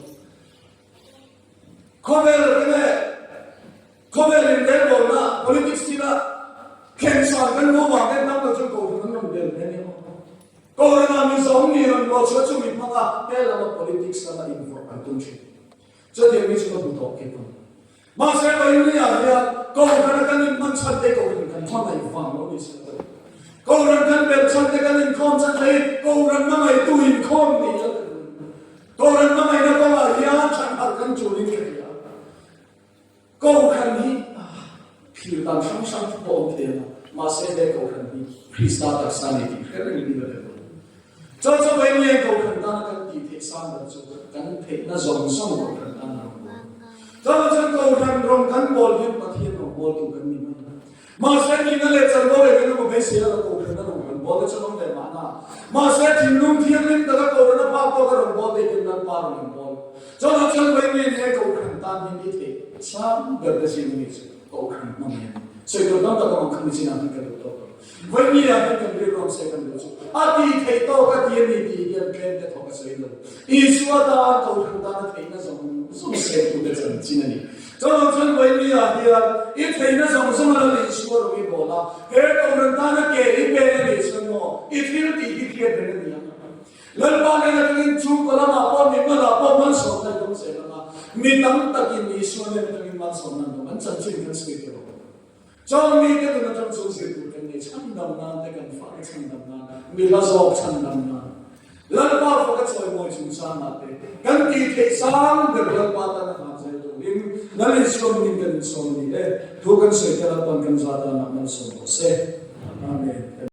Khawvel nge Khawvel inrelbawlna, politics, thila khensan kan hmuh vang hian tam tak chuan Kohhran an rawn bel ve a ni maw? Kohhranah mi zawng ni rawn ruah chhuah chu mi hmanga he lama politics lama invawrh an tum thin. Chutiang mi chu ka hmu tawh kei pawn. Mahse Vawiinliah hian Kohhrana kan inhman chhan te Kohhran kan hmangaih vang lo ni se la ka duh. Kohhran kan belh chhan te kan inkhawm chhan te hi Kohhran hmangaihtu inkhawm ni la ka duh. Kohhran hmangaihna kawngah hian chhanharh kan tulin ka hria. Kohhran hi thlir dan hrang hrang chu pawh awm thei ang a, mahse he Kohhran hi Krista taksa a ni tih hre reng in i la ve dawn. Chaw chaw mai nge Kohhran tana kan tih theih sang ber chu kan theihna zawng zawng Kohhran tana rawn bawl. Chuvang chuan Kohhran rawng kan bawl hian Pathian rawn bawltu kan ni mai a. Mahse nihna leh chanvo leh kan awm beisei a lo Kohhran a rawn kan bawl te chuan awm ve mahna. Mahse thinlung thianghlim taka Kohhran a phak tawk a rawn bawl te hian Lalpa rawn in bawl. Chawlhah chuan vawi nge he Kohhran tan hian i theih sang ber te zing ami chu Kohhran hmang hian sawi tur tam tak awm ang khami chinah hian ka duh tawk lo. Vawi nge ah hian kan rilruam se kan duh chu a tih theih tawk a ti a ni tih hian tlem te thawk a sawi lo. Isua tan Kohhran tan a theihna zawng zawng seng tute chanchin a ni. Chawlhah chuan vawi nge ah hian i theihna zawng zawng a lo Isua rawng i bawl a, he Kohhran tana ke i pen a nih chuan maw i thil tih hi hriat reng a ni ang. Lalpa nen atangin chhungkaw lamah pawh mimalah pawh malsawmna i dawng zel ang a, mi tam takin Isua nen atangin malsawmna an dawng, an chanchin kan sawi teh rawh. Chuan mite nun atang chu zir tur kan nei, chhandam nan te kan fate chhandam nan, mi hla zawk chhandam nan. Lalpa faka chawimawi chungchangah te kan tih theih sang ber Lalpa tan a hlan zel turin Lal Isua minin kan insawm a ni e. Thu kan sawi te Lalpa'n kan za danah malsawm rawh se. Amen.